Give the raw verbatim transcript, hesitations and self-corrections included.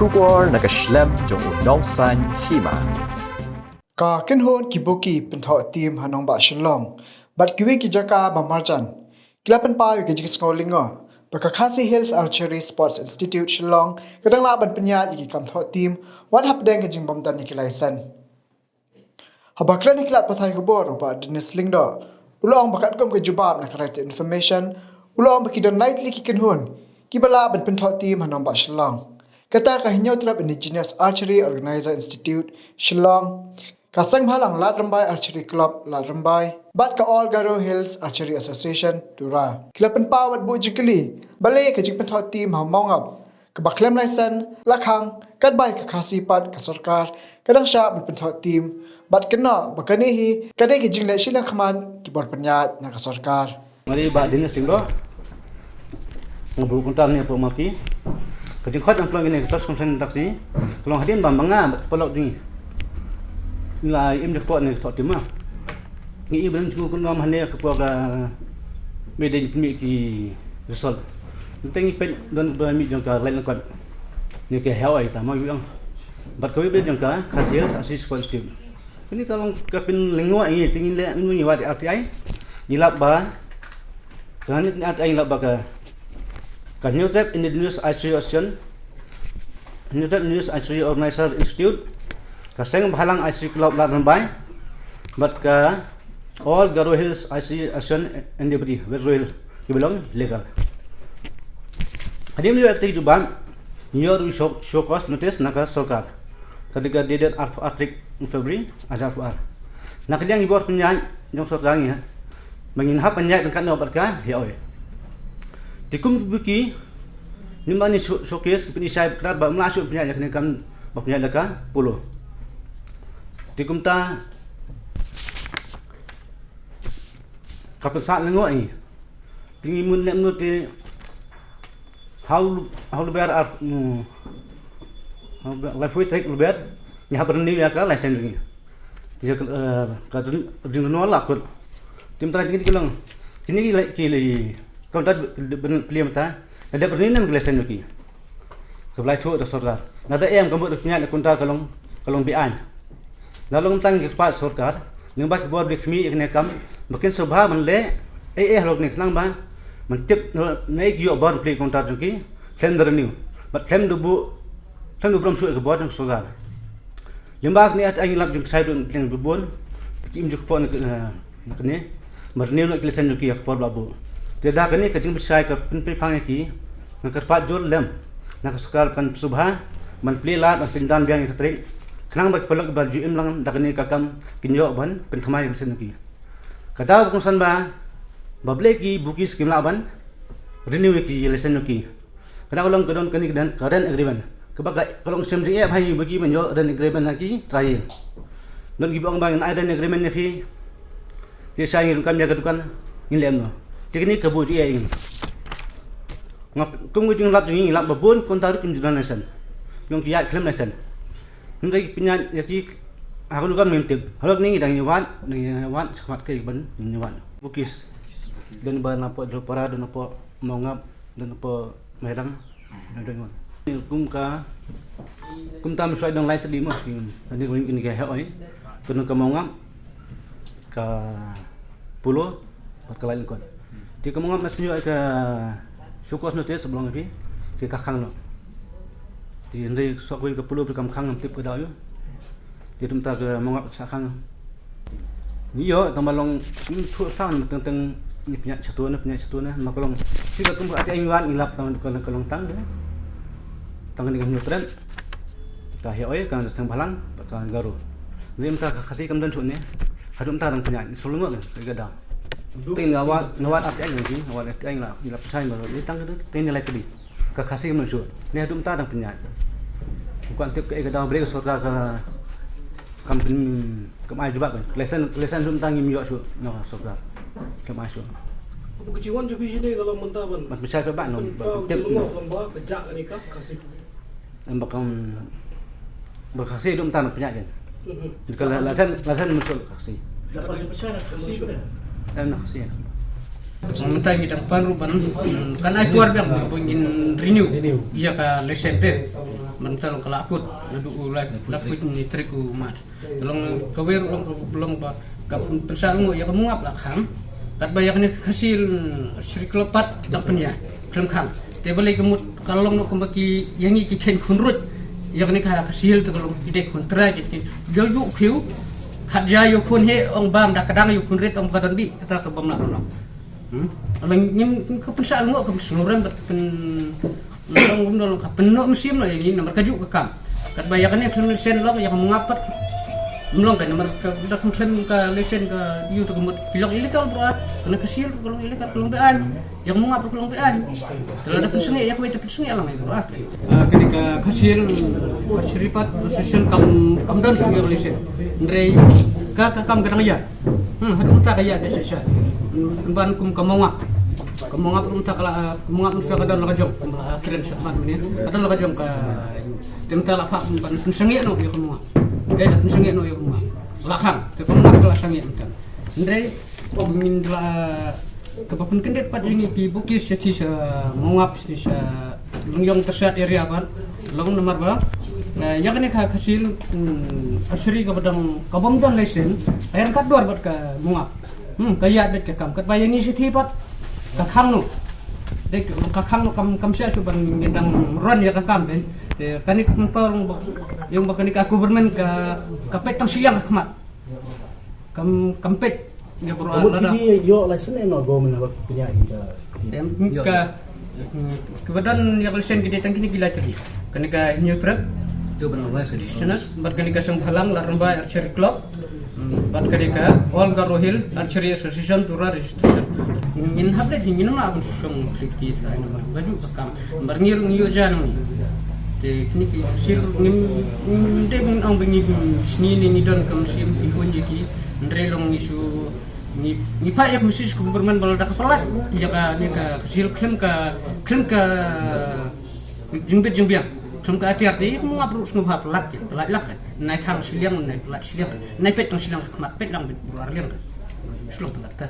Khubor na ka shlem jong u Nongsaiñ Hima. Ka kynhun ki buki pynthoh tim ha nongbah Shillong bad kiwei ki jaka ba marjan ki la pynpaw ïa ka jingsngew lyngngoh ba ka Khasi Hills Archery Sports Institute Shillong ka dang lah ban pynïaid ïa ki kam thoh tim wat hapdeng ka jingbym don ïa ki license. Haba kren ha ki lad pathai khubor u Bah Dennis Lyngdoh u la ong ba katkum ka jubab na ka Right to Information u la ong ba ki don lai tylli ki kynhun kiba lah ban pynthoh tim ha nongbah Shillong. Kata ka Hynñiewtrep Indigenous Archery Organizer Institute Shillong, ka Sengbhalang Ladrymbai Archery Club Ladrymbai bad ka All Garo Hills Archery Association Tura ki la pynpaw bad buh jingkylli balei ka jingpynthoh tim ha Mawngap kaba khlem license la khang, katba ïa ka Khasi pat ka sorkar ka dang shah ban pynthoh tim bad kynnoh ba kane hi ka dei ka jingleh shiliang khmat ki bor pynïaid na ka sorkar. Nga dei Bah Dennis Lyngdoh. Nga buh kumta ne pok ma phi. Ka jingkhot jong nga kane ka press conference mynta ka sngi ka long hadien ba ma nga bad paralok jong ngi la im jingpynthoh ne ka thoh tim ma ngi i ba dang jingkynnoh hangne ka por ka mih dei pynmih ki result. Mynta ngi peit don ba mih jong ka Laitlangkot ne ka Heoi ta ma ngi ong bad kawei ba jong ka Khasi Hills Archery Sports Team. Kane ka long ka pynlyngngoh ïa ngi te ngin leh, ngin wad ïa R T I. Ngi lap ba ka, ngi R T I ngi lap ba ka, ka Hynñiewtrep Indigenous Archery Association, Hynñiewtrep Indigenous Archery Organizer Institute, ka Sengbhalang Archery Club Ladrymbai bad ka All Garo Hills Archery Association and Deputy West Garo Hills kiba long legal. Hadien ba ïoh ïa ka jubab, ngi ïoh ruh show, show cause notice na ka sorkar. Ka dei ka date arphew ar tarik February arhajar arphew ar. Na ka liang ki bor pynïaid jong sorkar ngi ha ba ngin hap ban ïaid ryngkat noh bad ka Heoi. Te kum ki buki, ngim ban ïa show, show cause ki pynshai ba kdar ba ym lah shuh pynïaid ïa kane ka kam ba pynïaid da ka Polo. Te kumta ka pynsah lyngngoh ïa ngi. Te ngi mut ne mut te ha u, ha u Lber ar, mm, ha u Lber, laiphew tarik Lber ngi hap renew ïa ka license jong ngi. Te ïa ka, eh, ka ren-, renewal la kut. Te mynta kine ki long, kine ki la, ki la, ka mynta ban plie mynta, ka dep renew ne em ka license jong ki. Ka ba la ïathuh da sorkar. Lada em ka mut pynïaid na ka kumta ka long, ka long beaiñ. Nga long tang ki kyrpad sorkar lyngba ki bor ba khmih ïa kane ka kam ba kin sngewbha ban leh ei ei halor kane khnang ba ban tip na ei ki ïoh bor plie contract jong ki khlem da renew bad khlem da buh, khlem da burom shuh ïa ka bor jong sorkar. Lyngba kane ar ai ngi lap jingpynsai ruh na pdeng ba bun ki im jingkyrpad na, eh, na kane. Ba renew noh ki license jong ki ha ka por ba la buh. Te da kane ka jingpynsai ka pynpyrphang ïa ki, nga kyrpad jur lem na ka sorkar kan sngewbha ban plie lad ban pyndan biang ïa ka tarik khnang ba ki paralok ba ju im lang da kane ka kam kin ïoh ban pynthymmai ïa ka license jong ki. Ka daw ba kongsan ba, ba balei ki bookies kim lah ban renew ïa ki license jong ki. Ka daw ka long ka don kane ka don ka rent agreement. Kaba ka, ka long shem jingeh ba ha ngi bookie ban ïoh rent agreement ha ki trai ïing. Don kiba ong ba ngin ai rent agreement ïa phi. Te sa ngi ruh kam ïa ka dukan, ngin leh kumno? Te kane ka buh jingeh ïa ngi. Nga kum ka jinglap jong ngi, ngi lap ba bun counter ruh kim ju don license. Ngi ong ki ïaid khlem license. Hynrei ki pynïaid ïa ki ha ka dukan ngim tip. Halor kane ngi dang ïa wad, dang ïa wad shakhmat kaei ban ïa wad. Bookies. Don ba na pdeng Jlawpara, don na pdeng Mawngap, don na pdeng Mairang. Kum ka, kumta mynshuwa dang lai tylli mo, kane ka Heoi, kane ka Mawngap, ka Polo bad ka Laitlangkot. Te ka Mawngap nga sngew ka show cause notice ba long phi, te ka khang noh. Te hynrei soh kawei ka Polo phi kam khang, ngam tip ka daw ïoh. Te kumta ka Mawngap sa khang. Ngi ïoh tang ba long, ngi thuh sang teng teng ngi pynïaid shato ne, pynïaid shato ne, ma ka long. Te ka kum ka ati ai ngi wan ngi lap tang ka long tang de. Tang ka ni ka hynñiew tret. Ka Heoi, ka Sengbhalang, ka Garo. Ngi mynta ka Khasi kam don shuh ne. Haduh mynta dang pynïaid, ngi shu lyngngoh ne, ka daw. Te nga wad, nga wad ati ai ngi, nga wad ati ai ngi la, ngi la pynshai ba ngi tang ka de, te ngi lai ka di. Ka Khasi kam don shuh. Ne haduh mynta dang pynïaid. Nga kwah tip kaei ka daw balei ka sorkar ka kam pyn, kam ai jubab. Lesen, lesen haduh mynta ngim ïoh shuh na ka sorkar. Kam ai shuh. Ka jingwan jong phi shane ka long mynta ban, ban pynshai phi ba no, ban tip. Ka long ba ka jah kane ka Khasi. Em ba kam, ba Khasi haduh mynta ban pynïaid jan. Ka la, la jan, la jan mynshuwa ka Khasi. Em na Khasi. Mynta ngi dang pan ruh ban, kan ai por biang ba ngin renew ïa ka license te. Mynta long ka la kut naduh u la, la kut ni tarik u March. Long kawei ruh long, long ba ka pyn-, pynsah lyngngoh ïa ka Mawngap la kham. Katba ïa kane ka Khasi Hills Archery Club pat dang pynïaid khlem kham. Te balei ka mut ka long noh kumba ki ïa ngi ki kheiñ khun ruh. Ïa kane ka Khasi Hills te ka long ki dei khun trai ki, ki ïoh ïoh khiew. Khat ja ïoh khun heh ong bam, da ka dang ïoh khun rit ong ba don bih, kata ka bym lah ban long. Hmm? Ala ngim, ka pynsah lyngngoh, ka pynsngew rem bad ka pyn-, long kum long ka pynnoh mynsiem noh ïa ngi namar ka juh ka kam. Katba ïa kane khlem lesen long, ïa ka Mawngap pat. Ym long ka namar ka da khlem, khlem ka lesen ka ïoh te ka mut ki long illegal bro. Kane ka Khasi Hills ka long illegal, ka long beaiñ. Ïa ka Mawngap ruh ka long beaiñ. Te lada pynsangeh ïa kawei te pynsangeh lang ïa kawei. Ah, kane ka Khasi Hills Archery pat, association kam, kam don shuh ïa ka lesen. Hynrei ka, ka kam ka dang ïaid. Hmm, haduh mynta ka ïaid shisha. Hmm, ban kum ka Mawngap. Ka Mawngap ruh mynta ka la, ah, ka Mawngap mynta ka don la ka jong. Ka la kren sha khmat mynne. Ka don la ka jong ka. Te mynta la phah ban pynsangeh noh ïa ka Mawngap. Dei la pynsangeh noh ïa ka Mawngap. La khang. Te ka Mawngap ka la sangeh mynta. Hynrei ngin la kaba pynkyndit pat ïa ngi ki bokis sha ki sha Mawngap sha Lyngiong Tyrsad area pat long namar ba, eh, ïa kane ka Khasi Hills, mm, Archery kaba dang, ka bym don lesen ka ïaid ryngkat dwar bad ka Mawngap. Hmm, ka ïaid beit ka kam katba ïa ngi sha ki pat ka khang noh. Dei ka khang noh kam, kam shah shuh ban ngin dang run ïa ka kam dei. Te kane ka pynpaw long ba, ïa ba kane ka government ka, ka peit tang shiliang ka khmat. Kam, kam peit ïa bro. Ka mut lada phi ïoh license em, no, government haba phi ïa ka. Em, ka, hmm, kaba don ïa ka license ki dei tang kine ki lai tylli. Kane ka Hynñiewtrep. Tu ban license. Bad kane ka Seng Bhalang Ladrymbai Archery Club. Hmm, bad kane ka All Garo Hill Archery Association, Tura registration. Ngin hap leh, ngin ym lah ban song klik ti sa namar ka juh ka kam. Namar ngi ruh ngi ïoh ja nang ngi. Te kine ki Khasi Hills ngim, ngim dei ban ong ba ngi sngi ne ngi don ka mynsiem ïehun ïa ki. Hynrei long ngi shu, ngi, ngi phah ïa ka message ka government ba lada ka pyllait ïa kane ka Khasi Hills khlem ka, khlem ka jingbit jingbiang, khlem ka atiar te ïa ka Mawngap ruh sngewbha pyllait, pyllait lang kan. Nai khang shiliang, nai pyllait shiliang kan. Nai peit tang shiliang ka khmat, peit lang beit bro ar liang kan. Shu long tang kata.